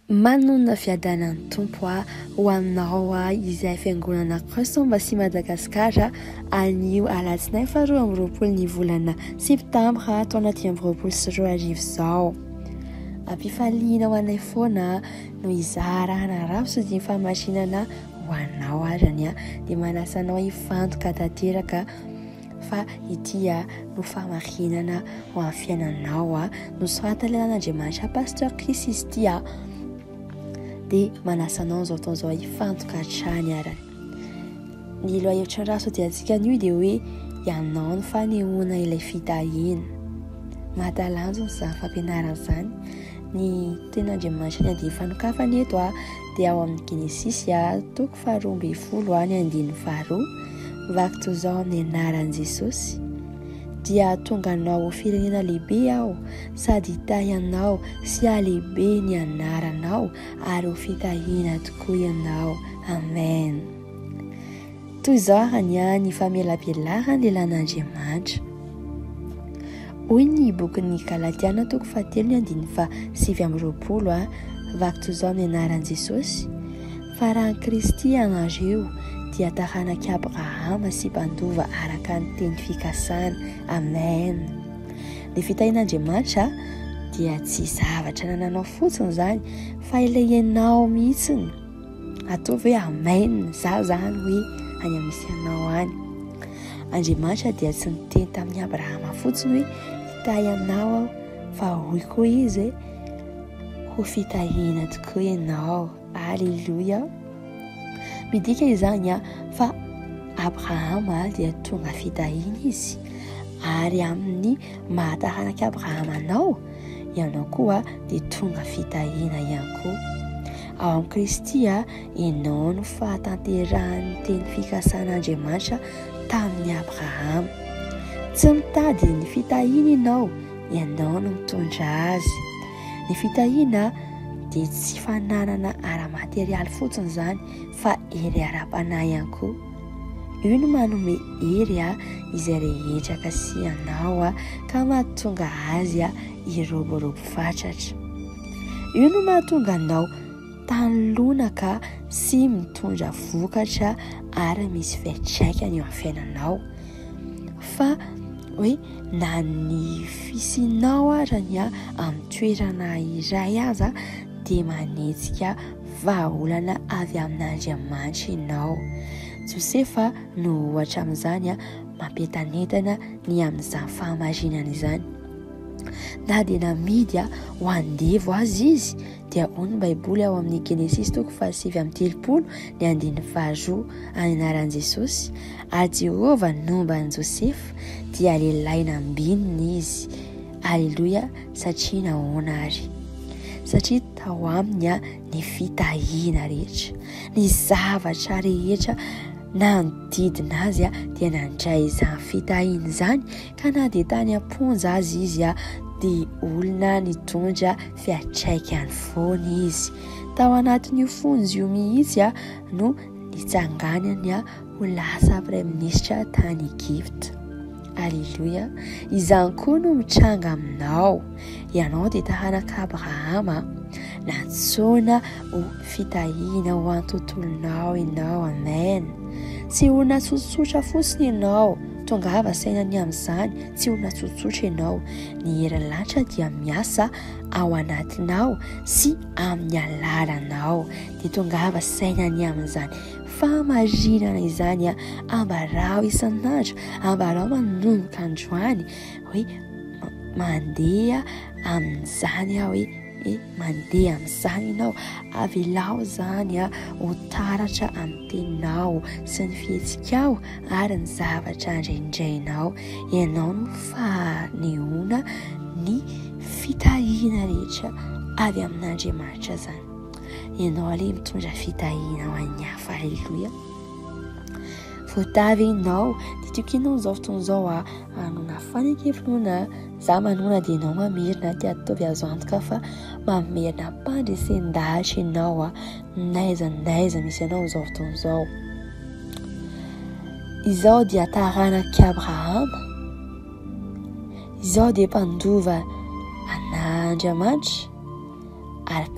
Manonona fiadanan'ny Tompo ho anao izay Fiangonana Cross Embassy Madagascar anio alatsinainy faha 22 ny volana septambra taona 2025 izao. Ampifaliana ho anay foana no hizarana rhapsody fahamarinana ho anao arany dia manasa anao hifantoka tanteraka fa ity no fahamarinana ho amin'ny fiainanao. Nosoratan'ny Andriamanitra Pasteur Chris izy ity dia manasa anao izao fotoana izao hifantoka hatrany arany. Ny lohahevitra ny rhapsody-antsika anio dia hoe ianao no fanehoana ilay fitahiana. Mahatalanjona izany fampianarana izany. Ny tenin'Andriamanitra ny andininy fanokafana eto dia ao amin'ny Genesisy toko faharoa ambin'ny folo ny andininy faharoa. Mivaky toy izao amin'ny anaran'i Jesosy: dia hahatonga anao ho firenena lehibe aho, sady hitahy anao sy hahalehibe ny anaranao, ary ho fitahiana tokoa ianao. Amen. Toy izao ary ny famelabelaran'ny lehilahin'Andriamanitra. Hoy ny bokin'ny Galatiana toko fahatelo ny andininy faha-29, vaky toy izao amin'ny anaran'i Jesosy: fa raha an'i Kristy ianareo, dia taranak'i Abrahama sy mpandova araka ny teny fikasana. Amen. Ny fitahian'Andriamanitra dia tsy zavatra nananao fotsiny izany, fa ilay ianao mihitsiny. Ataovy hoe amen, za zany hoe any misy anao any. Andriamanitra dia tsy niteny tamin'i Abrahama fotsiny hoe hitahy anao aho, fa hoy koa izy hoe ho fitahiana tokoa ianao. Alléluia. Midika izany fa Abrahama dia tonga fitahiana izy, ary amin'ny mahataranak'i Abrahama anao, ianao koa dia tonga fitahiana ihany koa. Ao amin'i Kristy, ianao no fahatanterahan'ny teny fikasan'Andriamanitra tamin'i Abrahama. Tsy mitady ny fitahiana ianao, ianao no mitondra azy. Ny fitahiana dia tsy fananana ara-materialy fotsiny izany, fa hery ara-panahy ihany koa. Io no manome hery izay rehetra kasihanao ka mahatonga azy hiroborobo fatratra. Io no mahatonga anao tany lonaka sy mitondra vokatra ary misy fiantraikany eo amin'ny fiainanao. Fa hoe na ny fisianao arany amin'ny toerana iray aza dia manetsika vahaolana avy amin'Andriamanitra ianao. Josefa no ohatra amin'izany, mampientanentana ny amin'izany fahamarinana izany. Na dia namidy ho andevo aza izy, dia hoy ny Baiboly ao amin'ny Genesisy toko faha-39 ny andininy faharoa, amin'ny anaran'i Jesosy: ary Jehovah nomba an'i Josefa, dia lehilahy nambinina izy. Aleloia! Satria nahoana ary? Satria tao aminy ny fitahiana rehetra, ny zavatra rehetra nanodidina azy dia nandray izany fitahiana izany, ka na dia tany am-ponja aza izy dia olona nitondra fiantraikany foana izy. Tao anatin'io fonja io mihitsy no nitsanganany ho lasa praiminisitra tany Egypta. Aleloia! Izany koa no mitranga aminao. Ianao dia taranak'i Abrahama, nantsoina ho fitahiana ho an'ny tontolonao ianao. Amen. Tsy olona tsotsotra fotsiny ianao. Tongava saina ny amin'izany, tsy olona tsotsotra ianao. Ny herin'ny lanitra dia miasa ao anatinao sy amin'ny alalanao. Dia tongava saina ny amin'izany fahamarinana izany. Ambarao isan'andro, ambarao manomboka androany hoe mandeha amin'izany aho, hoe mandeha amin'izany ianao. Avelao izany ho taratra amin'ny teninao sy ny fihetsikao ary ny zavatra andrendrainao. Ianao no fanehoana ny fitahiana rehetra avy amin'Andriamanitra izany. Ianao anie mitondra fitahiana ho an'ny hafa. Aleloia. Voatavy ianao, dia tokinao izao fotoana izao hanona fanekefinoana. Za manona dia ianao mamerina, dia ataovy azo antoka fa mamerina am-pandresen-dahatra ianao n'aiza n'aiza misy anao izao fotoana izao. Izaho dia taranak'i Abrahama, izaho dia mpandova an'Andriamanitra ary.